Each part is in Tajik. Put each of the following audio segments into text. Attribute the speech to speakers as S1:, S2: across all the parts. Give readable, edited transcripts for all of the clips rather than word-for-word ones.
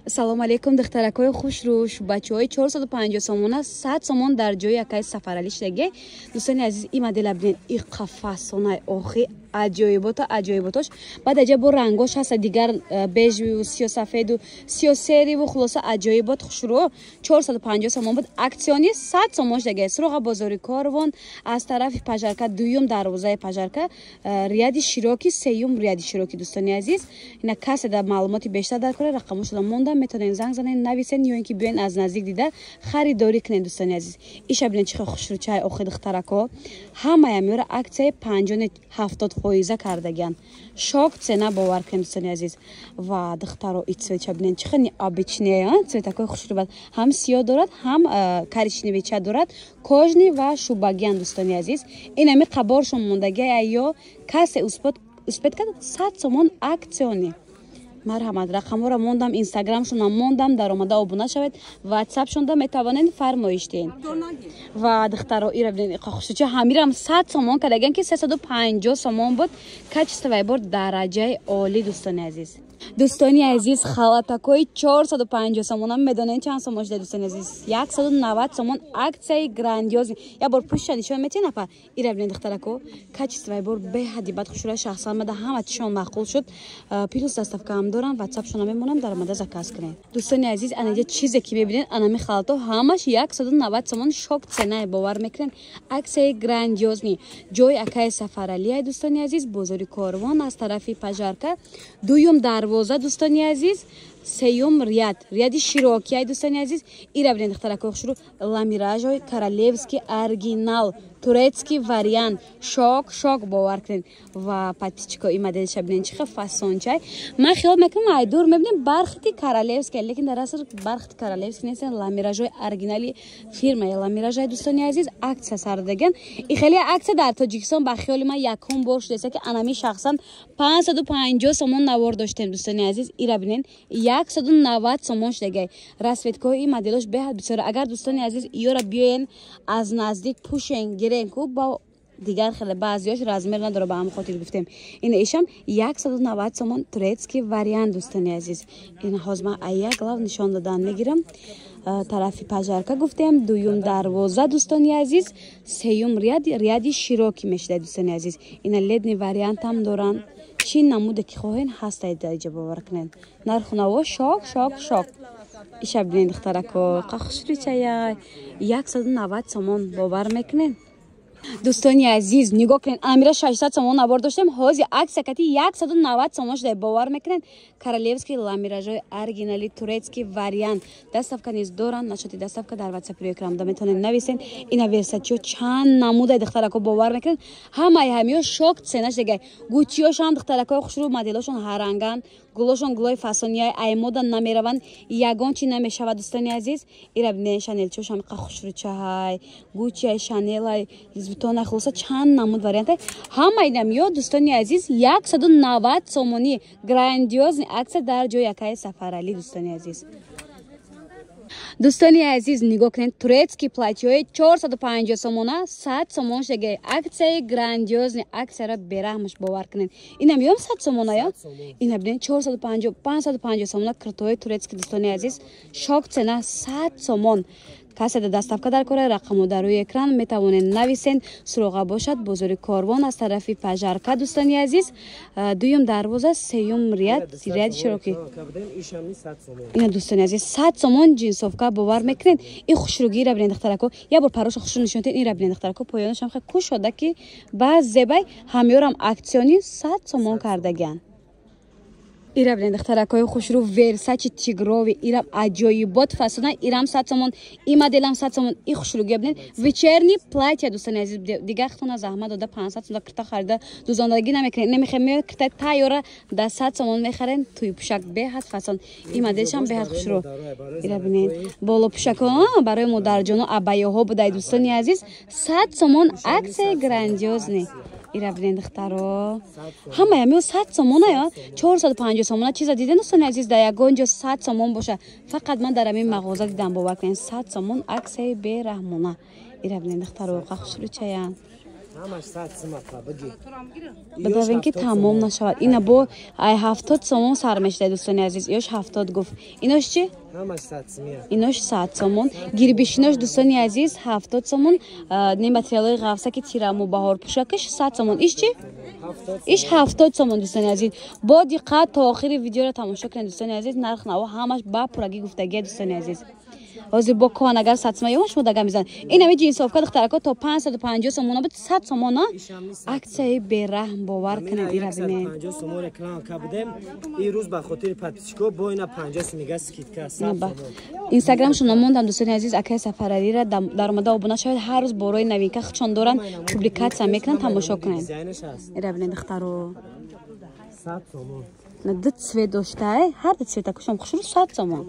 S1: Салому алейкум, духтаракҳои хушрӯш, бачаҳои. 450 сомона, 100 сомон дар ҷои акаи Сафаралӣ шидаге. Дӯстони азиз, и модела бинед, и қафасонаи охи, аҷоибота, аҷоиботош. Баъд аҷа бо рангош ҳаста дигар, бежеву сиёсафеду сиёсериву, хулоса, аҷоибот, хушрӯ. 450 сомон буд, акционный 100 сомон шидаге. Суроға: бозори Корвон, аз тарафи Пожарка, дуюм дарвозаи Пожарка, ряди широкий, сеюм ряди широкий. Дӯстони азиз, ина касе дар маълумоти бештар дар кора, рақамошуда монда, метавонед занг занед, нависен ё ин ки биёен, аз наздик дида харидорӣ кунед. Дӯстони азиз, иша бинед, чӣ хел хушрӯчаи охи. Духтарако, ҳамаям ёра аксияи панҷони 70 фоиза кардагиян, шок цена, бовар кунед, дӯстони азиз. Ва духтаро, и цветча бинед, чӣ хел необычный цветакои хушрӯ. Ҳам сиёҳ дорад, ҳам коричневича дорад, кожаный ва шубагиян. Дӯстони азиз, инами қаборшон мондагия ё касе успеть кард, 100 сомон акционный. Марҳамат, рақамҳоро мондам, инстаграмшонам мондам, даромада обуна шавед, ватсапшонда метавонед фармоиш диҳед. Ва духтаро, ира бинед, хушуча, ҳамирам 100 сомон кардаган, ки 350 сомон буд. Качествои бор дараҷаи олӣ, дӯстони азиз. Дӯстони азиз, халатакҳои 450 сомона медонед чанд сомон шуда, дӯстони азиз? 190 сомон, аксияи грандиозный. Як бор пушта нишон метиҳед, напа. Ира бинед, духтарако, качествои бор беҳадди бад хушура. Шахсан мада ҳама чишон маъқул шуд. Плюс доставкаам дорам, ватсапшона мемонам, даромада заказ кунед. Дӯстони азиз, анаҷа чизе ки мебинед, анами халато ҳамаш 190 сомон, шок цена, бовар мекунед, аксияи грандиозный. Ҷои акаи Сафаралия, дӯстони азиз, бозори Корвон, аз тарафи Пожарка, дуюм дарвоза, дӯстони азиз, сеюм ряд, ряди широкияй. Дӯстони азиз, ира бинед, духтаракои хушрӯ, ламиражои королевский, оригинал, турецкий вариант, шок, шок, бовар кунед. Ва подписчико, и моделша бинед, чӣ хел фасончай. Ман хиёл мекунам, ай дур мебинем, бархати королевский, лекин дар асл бархати королевский нест, ламиражои оригинали фирмаи Ламиражай. Дӯстони азиз, аксия сар додаган. И хеле аксия дар Тоҷикистон ба хиёли ман якум бор шудааст, ки анами шахсан 550 сомон навор доштем. Дӯстони азиз, ира бинед, 190 сомон шудагай. Расцветкаҳои ин моделош беҳад бисёр. Агар, дӯстони азиз, иёра биёен, аз наздик пӯшен, гирен ку, бо дигар хеле баъзиёш размер надора, ба ҳамин хотир гуфтем. Ин ишам 190 сомон, турецкий вариант. Дӯстони азиз, ин ҳозир ман як лав нишон додан мегирам. Тарафи Пожарка гуфтем, дуюм дарвоза, дӯстони азиз, сеюм ряд, ряди широкий мешуда. Дӯстони азиз, ина летний вариантам доранд, чӣ намуде ки хоҳен, ҳастаед дар иҷа, бовар кунед, нарху наво шок, шок, шок. Иша бинед, духтарако, қахшричая, 190 сомон, бовар мекунед? Дӯстони азиз, нигоҳ кунед, амира 600 сомон набор доштем, ҳозир аксия кати 190 сомон шуда, бовар мекунед? Королевский ламиражои оригинали, турецкий вариант. Доставка низ доранд, насчёти доставка дар ватсапи рӯи экран метавонед нависен. Ина Версачио чанд намудаи, духтарако, бовар мекунед? Ҳамаи ҳамиё шок цена шудагай. Гучиёшам, духтаракои хушрӯ, моделошон ҳаранганд, гулошон гулои фасонияи, аймода намераванд, ягон чи намешавад. Дӯстони азиз, ира бинед, шанелчошам қа хушрӯчаҳай, Гуччиай, Шанелай, Луи Виттона, хулоса, чанд намуд вариантай. Ҳамаи намиё, дӯстони азиз, 190 сомонӣ, грандиозный аксия дар ҷои акаи Сафаралӣ. Дӯстони азиз, дӯстони азиз, нигоҳ кунед, турецкий платьёи 450 сомона 100 сомон шудаги, аксияи грандиозный. Аксияро бераҳмаш, бовар кунед. Инам ём 100 сомона ё ина бинед, 450, 550 сомона киртои турецкий. Дӯстони азиз, шок цена, 100 сомон. Касе да доставка дар кора, рақамо дар рӯи экран, метавонед нависен. Суроға бошад: бозори Корвон, аз тарафи Пожарка, дӯстони азиз, дуюм дарвоза, сеюм ряд, ряди широкий. Ина, дӯстони азиз, 100 сомон джинсовка, бовар мекунед? И хушрӯгиира бинед, духтарако, як бор пароша хушрӯ нишон диҳед. Инра бинед, духтарако, поёнашам хе кушода, ки ба зебай. Ҳамёрам акционный 100 сомон кардагиан. Ира бинед, духтаракҳои хушрӯ, Версачи тигровый, ирам аҷоибот фасона, ирам 100 сомон, и моделам 100 сомон. И хушрӯгия бинед, вечерний платья. Дӯстони азиз, дигар хитона заҳмат дода 500 сомон кирта харида дузондагӣ намекунед, намехе меояд, кирта тайёра да 100 сомон мехарен. Туи пӯшак беҳад фасон, и моделшам беҳад хушрӯ. Ира бинед, боло пӯшакҳо барои модарҷоно, абайоҳо будай. Дӯстони азиз, 100 сомон, аксияи грандиозный. Ира бинед, духтаро, ҳамаи ҳамио 100 сомона ё 450 сомона чиза диден, дӯстони азиз, дар ягон ҷо 100 сомон боша, фақат ман дар ҳамин мағоза дидам, бовар кунед, 100 сомон, аксияи бераҳмона. Ира бинед, духтаро, қахшрӯчаян.
S2: Ҳамаш 100 сум апа бигӣ.
S1: Бадавен ки тамом нашавад. Ина бо ай 70 сомон сар мешуда, дӯстони азиз. Иёш 70 гуфт. Инош чи?
S2: Ҳамаш 100 сумия.
S1: Инош 100 сомон. Гирбишинош, дӯстони азиз, 70 сомон. Не, материалҳои ғафса ки тираму баҳор пӯшакаш 100 сомон. Иш чи? Иш 70 сомон, дӯстони азиз. Бо диққат то охири видеоро тамошо кунед, дӯстони азиз. Нарх наво ҳамаш ба пуррагӣ гуфтагия, дӯстони азиз. Ҳозир бо кон агар 100 сомон ёма, шумо дага мезанед. Ин ҳами ҷинсовка, духтарако, то 550 сомона буд, 100 сомона. Аксияи бераҳм, бовар кунед, ира бинед.
S2: 50 сомон реклама кардем. Ин рӯз ба хотири подписчико бо ина 50 сумига скидка 100 сомон.
S1: Инстаграмшон мондам, дӯстони азиз, акаи Сафаралира даромада обуна шавед. Ҳар рӯз борои новинка худшон доранд, публикатсия мекунанд, тамошо кунед. Ира бинед, духтаро.
S2: 100 сомон.
S1: Ду цвет доштае, ҳар ду цвета кушам хушрӯ, 100 сомон.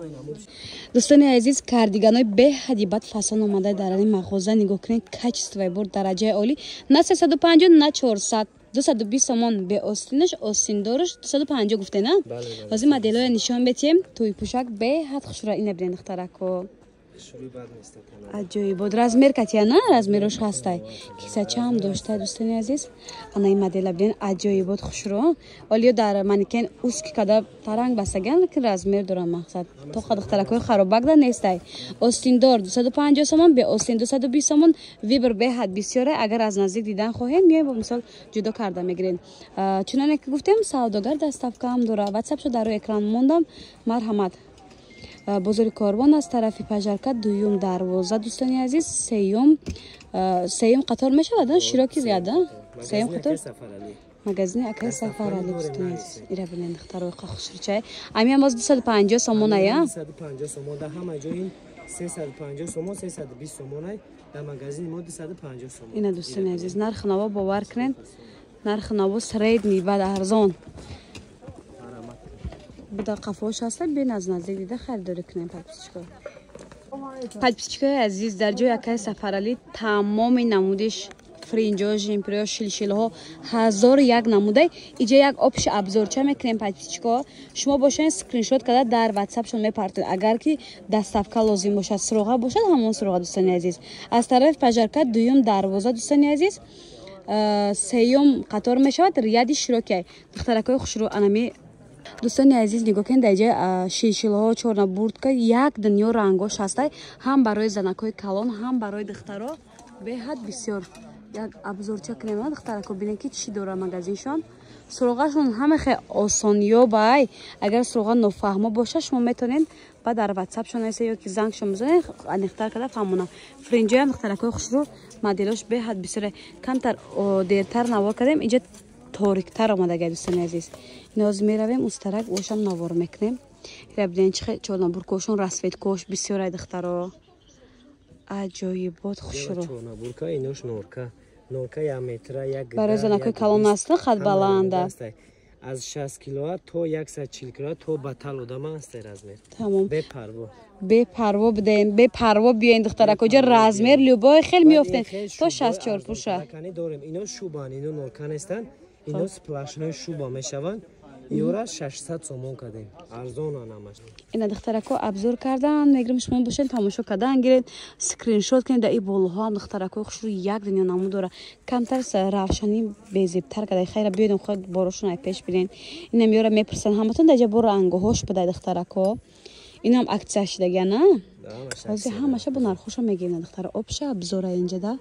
S1: Дӯстони азиз, кардиганои беҳади бад фасон омада дар ин мағоза. Нигоҳ кунед, качествои бор дараҷаи олӣ. На 350, на 400, 220 сомон беостинаш, остиндораш 250 гуфте, на? Ҳозир моделҳоя нишон метиҳем. Тӯйпӯшак беҳад хушрӯ. Ина бинед, духтарако, аҷоибот. Размер катия, на, размерош ҳастай. Кисачаам дошта, дӯстони азиз. Ана ин модела бинед, аҷоибот хушрӯ. Олиё дар манекен узкий када таранг бастаган, лекин размер дорам, мақсад тоқа духтаракои харобакда нестай. Остиндор 250 сомон, беостин 220 сомон. Выбор беҳад бисёре. Агар аз наздик дидан хоҳем, меоем, бо мисол ҷудо карда мегирем. Чуноне ки гуфтем, савдогар доставкаам дора. Ватсапшо дар рӯи экран мондам, марҳамат. Бозори Корвон, аз тарафи пожарка, дуюм дарвоза, дӯстони азиз, сеюм қатор мешавад, широкий ряд, сеюм қатор, магазини акаи Сафарали. Дӯстони азиз, ира бинед, духтарои хушрӯчай. Амиам боз 250 сомоная.
S2: 250 сомон. Дар ҳама ҷо ин 350 сомон, 320 сомонай, дар магазини мо 250 сомон.
S1: Ина, дӯстони азиз, нархи наво, бовар кунед, нархи наво средний, баъд арзон буда. Қафош ҳаста, бин, аз наздик дида харидорӣ кунем. Подписчикои азиз, дар ҷои акаи Сафаралӣ тамоми намудиш фринҷо, жемприё, шилшилҳо, ҳазору як намудай. Иҷа як общий обзорча мекунем, подписчико. Шумо бошед, скриншот карда дар ватсапшон мепартед, агар ки доставка лозим бошад, суроға бошад, ҳамон суроға. Дӯстони азиз, аз тарафи пожарка, дуюм дарвоза, дӯстони азиз, сеюм қатор мешавад, ряди широкиай. Духтаракои хушрӯ, анами, дӯстони азиз, нигоҳ кунед, дар ҷои шилшилҳо, чорна буртка, як дунё рангош ҳастай, ҳам барои занакҳои калон, ҳам барои духтаро беҳад бисёр. Як обзорча кунем, духтарако, бинед, ки чӣ дора магазиншон. Суроғашон ҳама хе осонёбай. Агар суроға нофаҳмо бошад, шумо метавонед ба дар ватсапшон нависа ё ки зангшон бизанед, аниқтар карда фаҳмонам. Фринҷоям, духтаракои хушрӯ, моделош беҳад бисёре. Камтар дертар навор кардем, инҷа ториктар омадага. Дӯстони азиз, иноз меравем устарак, ошам навор мекунем. Ира бинед, чи чорнабуркошон, расцветкош бисёрай, духтаро, аҷоибот хушрӯ.
S2: Чорнабурка, инош норка, норка як метра як.
S1: Барои занакои калон аст, қад баланда.
S2: Аз 60 килоа то 140 килоа, то батал одама ҳастай размер.
S1: Тамом.
S2: Бепарво.
S1: Бепарво бидем, бепарво биёен, духтарако, ҷа размер любой хел меёфтен, то 64 пуша.
S2: Дорем, ино шубан, ино норка нестанд, ино сплошной шуба мешаванд. Иёра 600 сомон кардем, арзонан ҳамаш.
S1: Ина, духтарако, обзор кардан мегирем, шумо бошед, тамошо кардан гиред, скриншот кунед. Дар и болоҳо ҳам, духтаракои хушрӯ, як дунё намуд дора. Камтар равшанӣ безебтар карда. Хайра, биёдем, худ борошон ай пеш бинед. Инам ёра мепурсанд ҳаматон, дар ҷа боро ангоҳош будай, духтарако. Инам аксия шидагия, на? Ҳозир ҳамаша бо нархоша мегирем, духтара. Общий обзора инҷада.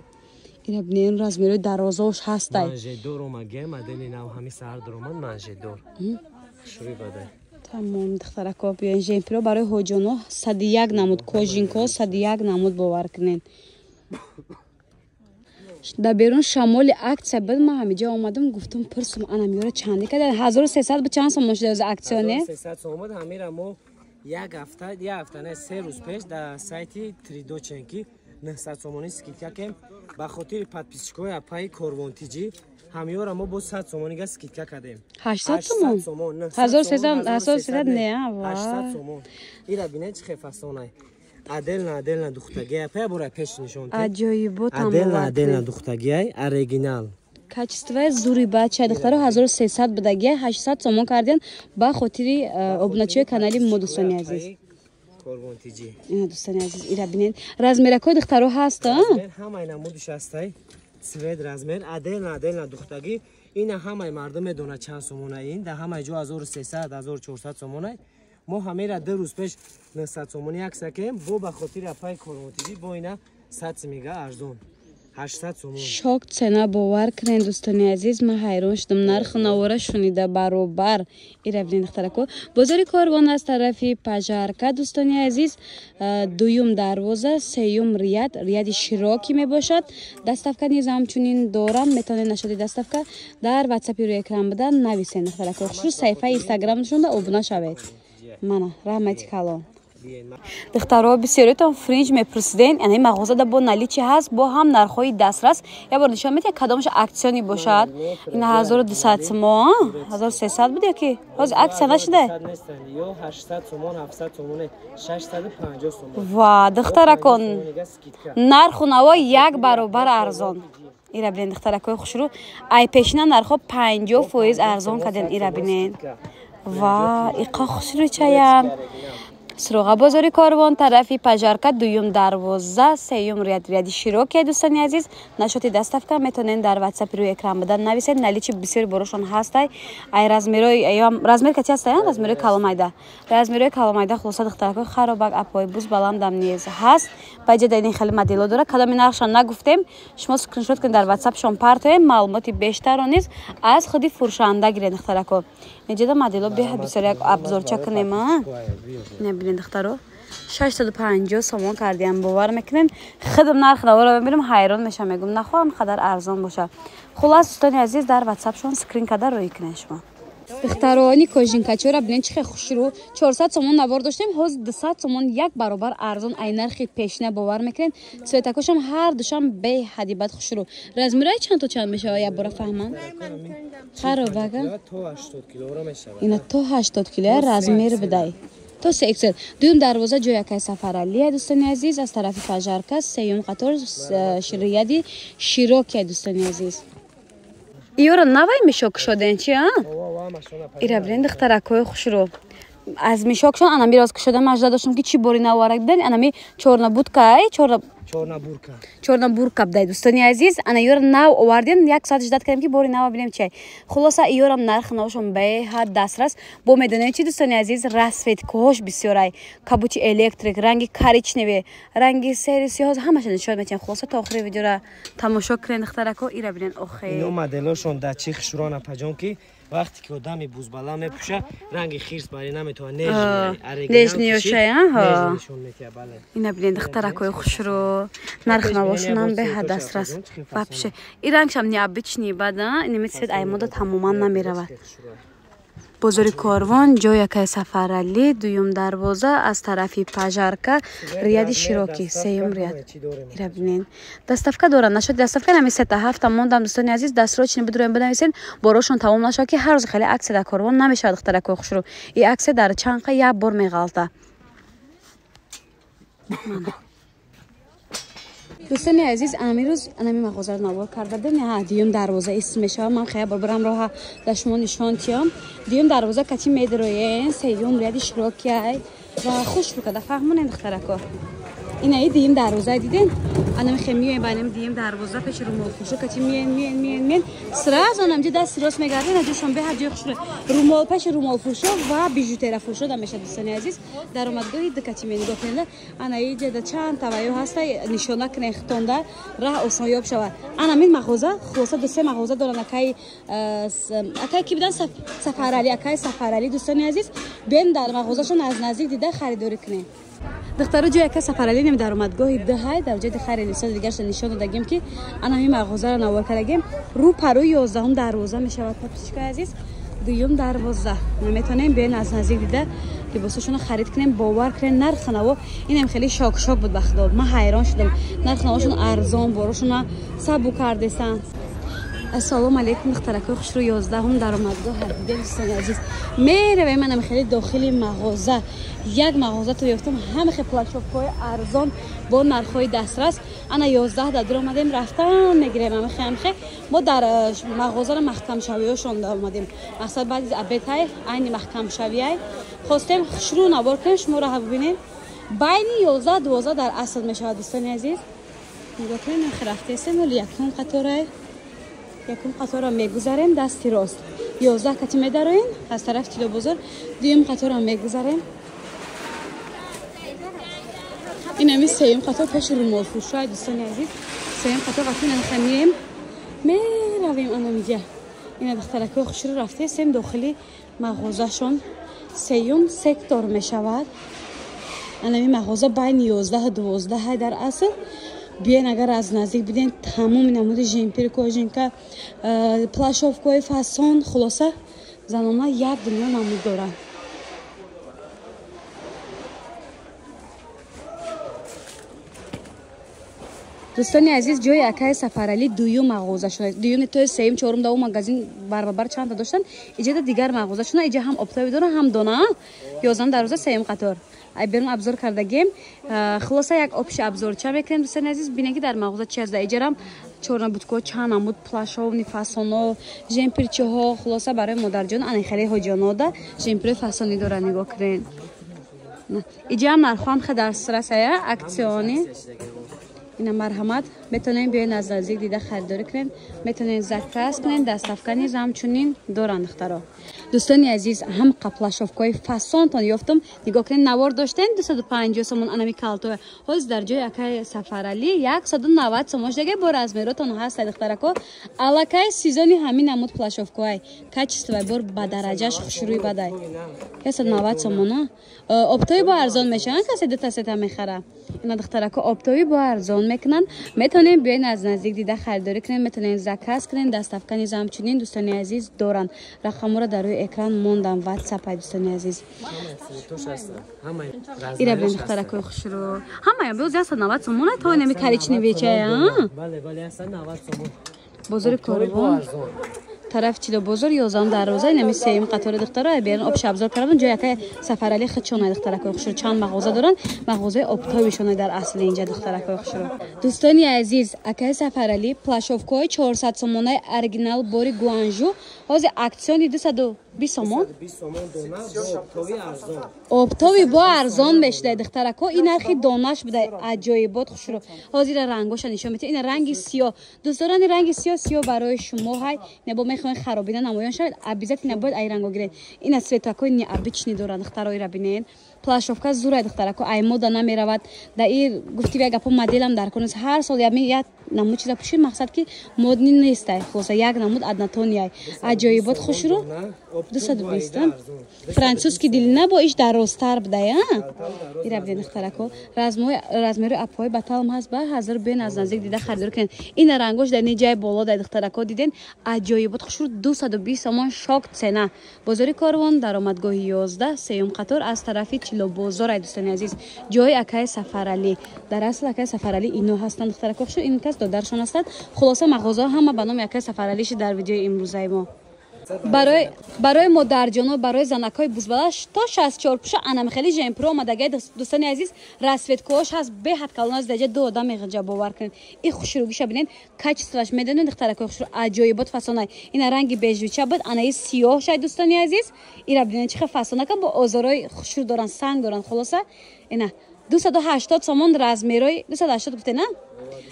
S1: Ина бинед, размерои дарозош ҳастай.
S2: Манжетдор омаге, модели нав ҳами саҳар даромад, манжетдор. Шуруи бадай.
S1: Тамом, духтарако, биёен. Жемпиро барои ҳоҷоно 101 намуд, кожинко 101 намуд, бовар кунед. Дар берун шамоли аксия буд, ман ҳамиҷа омадам, гуфтам, пурсум, анам ёра чанде када? 1300 бу, чанд сомон шуда аксия, не?
S2: 1300 сомон. Ҳамира мо як ҳафта, як ҳафта не, 3 рӯз пеш дар сайти Тридоченки 900 сомонӣ скидка кем. Ба хотири подписчикои апаи Корвонтиҷӣ ҳамёра мо бо 100 сомонига скидка кардем.
S1: 800 сомон, 1300 не?
S2: 800 сомон. Ира бинед, чӣ хел фасонай, отдельно, отдельно духтагиай. Апая, бора пеш нишон.
S1: Аҷоибот.
S2: Отдельно, отдельно духтагиай, оригинал.
S1: Качествои зури бача, духтаро, 1300 будагия, 800 сомон кардем ба хотири обуначиҳои канали мо, дӯстони азиз.
S2: Корвонтиҷӣ.
S1: Ина, дӯстони азиз, ира бинед, размеракҳои духтаро ҳаст.
S2: Ҳамаи намудиш ҳастай. Цвет, размер, отдельно отдельно духтагӣ. Ина ҳамаи мардум медонад чанд сомона ин, дар ҳамаи ҷо 1300, 1400 сомона. Мо ҳамера 2 рӯз пеш 900 сомонӣ акса кем, бо ба хотири апаи Корвон ТВ бо ина 100 симига арзон. 800 сомон.
S1: Шок цена, бовар кунед, дӯстони азиз, ман ҳайрон шудам нарху навора шунида баробар. Ира бинед, духтарако, бозори Корвон аз тарафи Пажарка, дӯстони азиз, дуюм дарвоза, сеюм ряд, ряди широкӣ мебошад. Доставка низ ҳамчунин дорам, метавонед нашоди доставка дар ватсапи рӯи экран буда нависед, духтарако. Хушу саҳифаи инстаграмшонда обуна шавед. Мана, раҳмати калон. Духтаро, бисёриятон фринҷ мепурсиден, яъне мағозада бо наличие ҳаст, бо ҳам нархҳои дастрас. Як бор нишон медиҳед, кадомаш акционный бошад? Ин 1200 сомон, 1300 буд ё ки ҳозир акция нашуда?
S2: Ё 800 сомон, 700 сомон, 650 сомон.
S1: Ва, духтаракон, нарху наво як баробар арзон. Ира бинед, духтаракои хушрӯ, ай пешина нархҳо 50% арзон кардем. Ира бинед, ва иқа хушрӯчаям. Суроға: бозори Корвон, тарафи Пажарка, дуюм дарвоза, сеюм ряд, ряди широкие. Дӯстони азиз, нашоти доставка метавонед дар ватсапи рӯи экран буда нависед. Наличие бисёри борошон ҳастай. Ай размерои, размер кати ҳастай, размерои каломайда, размерои каломайда. Хулоса, духтаракои харобак, апои буз баландам низ ҳаст. Ба ҷода ин хеле модело дора, кадоми нархшон нагуфтем, шумо скриншот кунед, дар ватсапшон партоем. Маълумоти бештарро низ аз худи фурӯшанда гиред, духтарако. Инҷода модело беҳад бисёр, як обзорча кунем. Бинед, духтаро, 650 сомон кардиам, бовар мекунем? Худам нарх наворо мебинам, ҳайрон мешавам, мегӯм, нахоҳам қадар арзон бошад. Хулас, дӯстони азиз, дар ватсапшон скрин карда рӯй кунед шумо. Духтарони, кожинкачора бинед, чӣ хел хушрӯ. 400 сомон навор доштем, ҳозир 200 сомон, як баробар арзон ай нархи пешина, бовар мекунед? Цветакошам ҳар душам беҳади бад хушрӯ. Размерои чанд то чанд мешавад, як бора фаҳмам? Харобага ина то 80 кило размер бидай, то се XL. Дуюм дарвоза, ҷои акай Сафаралия, дӯстони азиз, аз тарафи Пажарка, сеюм қатор, ряди широкия, дӯстони азиз. Иёро навай мешок шуден чи, а? Ира бинед, духтаракҳои хушрӯ, аз мешокшон анами роз кушода мажда доштам, ки чӣ бори наварак бидан. Анами чорнабудкай, чорнабурка будай, дӯстони азиз. Ана ёра нав овардем, як соат ждать кардем, ки бори нава бинем чай. Хулоса, иёрам нарх навошон беҳад дастрас. Бо медонем чи, дӯстони азиз, расцветкаҳош бисёрай: кабути электрик, ранги коричневый, ранги сери сиёҳ, ҳамаша нишон метиҳам. Хулоса, то охири видеора тамошо кунед, духтарако. Ира бинед, охе.
S2: Ино моделошон да чи хушрон, апаҷон, ки вақте ки одами бузбала мепӯша, ранги хирс бари наметавон.
S1: Нежныйошая. Ина бинед, духтаракои хушрӯ, нарх навошонам беҳад дастрас. Вообще и рангшам необычный бад, инами цвет аймода тамоман намеравад. Бозори Корвон, ҷои акай Сафаралӣ, дуюм дарвоза, аз тарафи Пажарка, ряди широкӣ, сеюм ряд. Ира бинед, доставка дорад. Нашуд доставка, нами сета ҳафта мондам, дӯстони азиз, дастрочни бидуроем, бинависен, борошон тамом нашавад, ки ҳар рӯз хеле акция дар Корвон намешавад, духтаракои хушрӯ. И акция дар чанд қа як бор меғалта. Дӯстони азиз, анами рӯз анами мағозаро навор карда будем. Дуюм дарвоза исм мешавад. Ман хая бор барам роҳа дар шумо нишон тиём. Дуюм дарвоза кати медроен, сеюм ряди широкиай ва хуш букада фаҳмонем, духтарако. Инаи дуюм дарвоза диден, анами хе миёем ба анами дуюм дарвоза, пеши румолфурӯшо кати миёен, миёен, миёен, миёен, сразу анамҷа дасти рост мегарден, аҷошон беҳад ҷои хушро, румол, пеши румолфурӯшо ва бижутерияфурӯшо да мешавад, дӯстони азиз. Даромадгоҳи ду кати менигоҳ кунед, ана иҷада чанд тавайё ҳаста, нишона кунед хитонда, раҳ осонёб шавад. Анамин мағоза, хулоса, ду се мағоза доранд. Акай ки будан, Сафаралӣ, акай Сафаралӣ. Дӯстони азиз, бен дар мағозашон аз наздик дида харидорӣ кунед. Духтаро, ҷои ака Сафаралӣ нем, даромадгоҳи дҳай, дар ҷои хари нисоди дигарша нишон додагим, ки анами мағозаро навор кардагим. Рӯ парӯи 11-ум дарвоза мешавад, подписчикои азиз, дуюм дарвоза. Наметавонем, биёен аз наздик дида либосошонро харид кунем. Бовар кунем, нархи наво инам хеле шок-шок буд, ба худо, ман ҳайрон шудам. Нархи навошон арзон, борошона сабу кардесанд. Ассалому алайкум, духтаракои хушрӯ. 11-ум даромадгоҳ дидем, дӯстони азиз. Меравем манам хеле дохили мағоза. Як мағоза то ёфтам, ҳама хел плащовкаҳои арзон бо нархҳои дастрас. Ана 11 да дур омадем, рафтан мегирем. Амхе амхе мо дар мағозаро маҳкамшавиёшон омадем. Мақсад, баъди обедҳай, айни маҳкамшавиай хостем хушрӯ навор кунем, шуморо бибинем. Байни 11, 12 дар асл мешавад, дӯстони азиз. Нигоҳ кунед, рафтесем, вале якум қатора мегузарем дасти рост. 11 кати медароем аз тарафи Тилобозор, дуюм қатора мегузарем. Инами сеюм қатор пеши румолфурӯшҳои дӯстони азиз. Сеюм қатор вақти намехамием меравем анамиҷа. Ина духтаракҳои хушрӯ рафтесем дохили мағозашон. Сеюм сектор мешавад. Анами мағоза байни 11 12 дар асл. Биёен агар аз наздик биден тамоми намуди жемпир, кожинка, плашовкаҳои фасон, хулоса занона як дунё намуд доранд. Дӯстони азиз, ҷои акаи Сафаралӣ дуюм мағоза шуда. Дуюм то сеюм, чорум да магазин барбабар чанда доштанд. Иҷода дигар мағоза шуда. Иҷа ҳам оптовӣ доранд, ҳам дона. 11 дарвоза сеюм қатор. Ай берун обзор кардагем. Хулоса як общий обзорча мекунем дӯстони азиз. Бинем ки дар мағоза чи аст. Иҷарам чорнабудко чанд намуд плашовни фасоно, жемпирчиҳо, хулоса барои модарҷон ани хеле ҳоҷиёнода жемпири фасонӣ доранд, нигоҳ кунед. Иҷаам нархҳоам хе дар расая акциони. Ина марҳамат, метавонем биёен аз наздик дида харидорӣ кунем, метавонем заказ кунем, доставка низ ҳамчунин доранд духтаро. Дӯстони азиз, ҳам қаплашовкаҳои фасонтон ёфтум. Нигоҳ кунед, навор доштем 250 сомон анами калтоя. Ҳозир дар ҷои акаи Сафаралӣ 190 сомон шудаги бо размеротон ҳаст духтарако. Аллакай сезони ҳамин намуд плашовкаҳои качествои бор ба дараҷаш хушрӯи бадай. 190 сомона. Оптовӣ бо арзон мешаванд, касе дута сета мехара. Ина духтарако оптовӣ бо арзон мекунанд. Метавонем биёен аз наздик дида харидорӣ кунем, метавонем заказ кунем, доставка низ ҳамчунин дӯстони азиз доранд. Рақамҳоро дар рӯи экран мондам, WhatsApp дӯстони азиз. Ира бинем духтаракои хушрӯ. Ҳамая боз 190 сомона то инами коричневый чая.
S2: Бале, бале, 190 сомон.
S1: Бозори Корвон. Тараф Тилобозор 11 дарвоза, инами сеюм қатори духтаро берун об шабзор кардам. Ҷои акаи Сафаралӣ худшона духтаракои хушрӯ чанд мағоза доранд. Мағозаи оптовишона дар асли инҷа духтаракои хушрӯ. Дӯстони азиз, акаи Сафаралӣ плашовкаҳои 400 сомонаи оригинал бори Гуанжу ҳозир акциони 220 сомон. Оптовӣ бо арзон мешуда духтарако. Ин нархи донаш буда аҷоибот хушрӯ. Ҳозир рангоша нишон медиҳам. Ин ранги сиёҳ. Дӯстдорони ранги сиёҳ, сиёҳ барои шумо ҳай. Не бо мехоҳед харобина намоён шавед, обязательно бояд ай ранго гиред. Ина цветакои необычный доранд духтаро, ира бинед. Плашовка зурай духтарако, ай мода намеравад. Да и гуфти як гапо моделам дар кор нест. Ҳар сол як намуд чиза пӯшид, мақсад ки модни нестай. Хулоса як намуд однотонияй. Аҷоибот хушрӯ. 220. Французский дилина бо иш дарозтар будая. Ира бинед духтарако. Размери апои баталам ҳаст, ба ҳазир бин аз наздик дида харидорӣ кунед. Ина рангош дар ниҷаи боло дар духтарако диден. Аҷоибот хушрӯ 220 сомон шок цена. Бозори Корвон, даромадгоҳи 11, сеюм қатор аз тарафи Тилобозор ай дӯстони азиз. Ҷои акаи Сафаралӣ. Дар асл акаи Сафаралӣ ино ҳастанд духтарако хушрӯ, ин кас додаршон ҳастанд. Хулоса мағозаҳо ҳама ба номи акаи Сафаралӣ шид дар видеои имрӯзаи мо. Барои модарҷоно, барои занакҳои бузбалаш то 64 пуша анам хеле жемпро омадагай дӯстони азиз. Расцветкаҳош ҳаст беҳад калон аст, даҷа ду одам меғинҷа, бовар кунед. Ин хушрӯгиша бинед, качествоаш медонед духтаракои хушрӯ, аҷоибот фасонай. Ина ранги бежвича буд, анаи сиёҳ шай дӯстони азиз. Ира бинед чӣ хел фасонака бо озорои хушрӯ доранд, санг доранд. Хулоса ина 280 сомон размерои 280 гуфте на?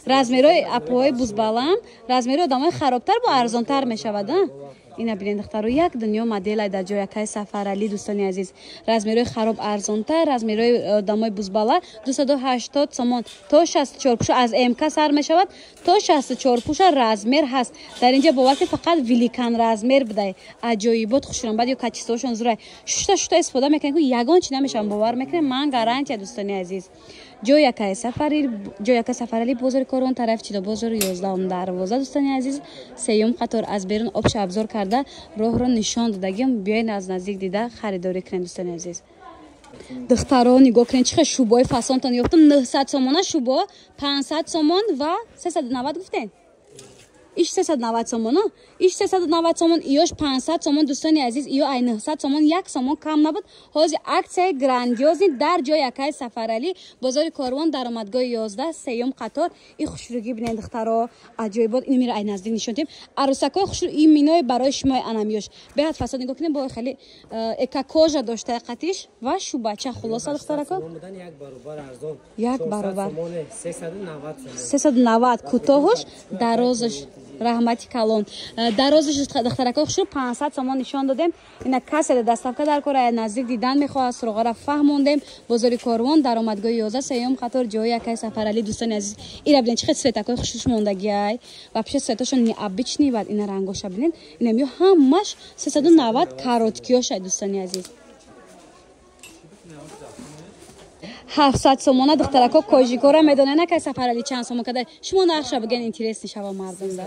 S1: Размерои апои бузбалам, размерои одамои харобтар бо арзонтар мешавад. Ина бинед духтаро, як дунё моделай дар ҷои акаи Сафаралӣ дӯстони азиз. Размерои хароб арзонтар, размерои одамои бузбала 280 сомон то 64 пуша аз МК сар мешавад то 64 пуша размер ҳаст. Дар инҷа бовар кунед фақат великан размер будай. Аҷоибот хушрам баъд ё качествоашон зурай. Шушта шушта истифода мекунед, ягон чи намешаванд, бовар мекунед, ман гарантия дӯстони азиз. Ҷои акаи Сафаралӣ бозори Корвон, тарафи Тилобозор 11 дарвоза дӯстони азиз, сеюм қатор аз берун обша обзор карда роҳро нишон додагим. Биёед аз наздик дида харидорӣ кунед дӯстони азиз. Духтаро нигоҳ кунед чӣ хел шубои фасонтон ёфтум. 900 сомона шубо, 500 сомон ва 390 гуфтен. Иш 390 сомон, иш 390 сомон, иёш 500 сомон. Дӯстони азиз, иё ай 900 сомон, 1 сомон кам набуд. Ҳозир аксияи грандиозный дар ҷои акаи Сафаралӣ, бозори Корвон, даромадгоҳи 11, сеюм қатор. И хушрӯгӣ бинед, духтаро, аҷоибот. Ин мира ай наздик нишон дем. Арӯсакҳои хушрӯ, ин минои барои шумои анамиёш беҳад фасод. Нигоҳ кунед, бо хеле экокожа дошта қатиш ва шубача. Хулоса, духтарако, як баробар 390 кӯтоҳуш, дарозаш. Раҳмати калон. Дарозаш, духтарако хушрӯ, 500 сомон нишон додем. Ина касе доставка дар кора, наздик дидан мехоҳад, суроғара фаҳмондем. Бозори Корвон, даромадгоҳи 11, сеюм қатор, ҷои акаи Сафаралӣ. Дӯстони азиз, ира бинед, чӣ хел цветакои хушрӯш мондагиай. Вообще цветошон необычный. Баъд ина рангоша бинед, инам ё ҳамаш 390 короткиёшай, дӯстони азиз. 700 сомона, духтарако, кожикора медонед, на кай Сафарали чанд сомон када. Шумо нархша бигӯен, интересный шава мардумда.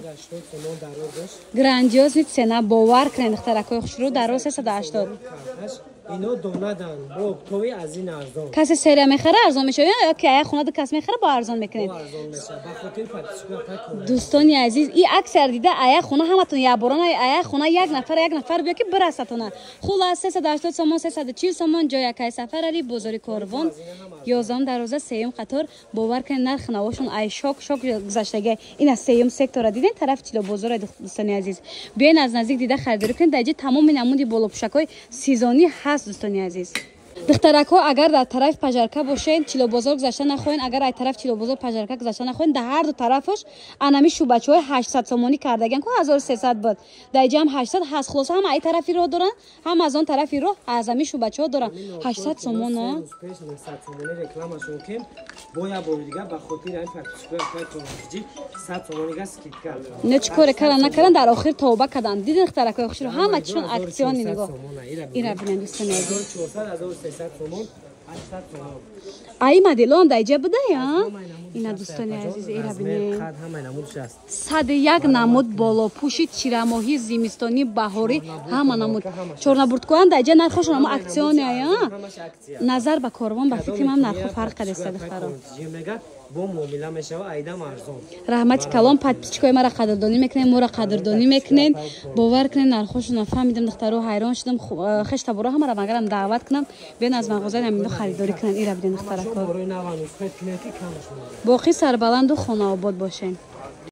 S1: Грандиозный цена, бовар кунед, духтаракои хушрӯ, дароз 380.
S2: Ино донадан бо оптови аз ин арзон.
S1: Касе серия мехара, арзон мешава, ё ки ая хона ду кас мехара, бо арзон мекунед. Дӯстони азиз, и аксар дида ая хона ҳаматон якборона, ая хона як нафар, як нафар биё ки бирасатона. Хулас, 380 сомон, 340 сомон, ҷои акаи Сафарали, бозори Корвон, 11 дароза, сеюм қатор. Бовар кунед, нарх навошон ай шок шок гузаштага. Ина сеюм сектора диден, тарафи Тилобозора. Дӯстони азиз, биёен аз наздик дида харидорӣ кунед. Дар ҷи тамоми намуди болопӯшакҳои сезонӣ ҳаст, дӯстони азиз. Духтаракҳо, агар дар тарафи Пажарка бошед, Чилобозор гузашта нахоҳед, агар ай тарафи Чилобозор Пажарка гузашта нахоҳед, дар ҳар ду тарафаш анами шӯбачаҳои 800 сомонӣ кардагиан ку 1300 буд. Дар иҷа ҳам 800 ҳаст. Хулоса, ҳам ай тарафи роҳ доранд, ҳам аз он тарафи роҳ аз ами шӯбачаҳо доранд. 800 сомон.
S2: 900 сомонӣ рекламашон кем, бо як бори дигар ба хотири ҳамин подписчикои Корвонтиҷи 100 сомонига скидка.
S1: Не, чӣ коре кардан накардан, дар охир тавба карданд. Дидин, духтаракҳои хушрӯ, ҳама чишон акционный. Нигоҳ, ира бинед, дӯстони азиз.
S2: 1400, 1300 сомон, 800 сомон.
S1: Ай моделон дар иҷа буда, я? Ина, дӯстони азиз, ира бинед. 101 намуд болопӯши тирамоҳӣ, зимистонӣ, баҳорӣ, ҳама намуд. Чорнабурткоам дар иҷа нархошон ама акционный, я? Назар ба Корвон, ба фикри ман, нархо фарқ кардеста, духтаро.
S2: Бо муомила мешава, айдам арзон.
S1: Раҳмати калон, подписчикои мара қадрдонӣ мекунед, моро қадрдонӣ мекунед. Бовар кунед, нархошона фаҳмидам, духтаро, ҳайрон шудам. Хештаборо ҳамара магарам даъват кунам, биён аз мағозаи ҳамино харидорӣ кунанд. Ира биден, духтарако. Боқӣ сарбаланду хонаобод бошед.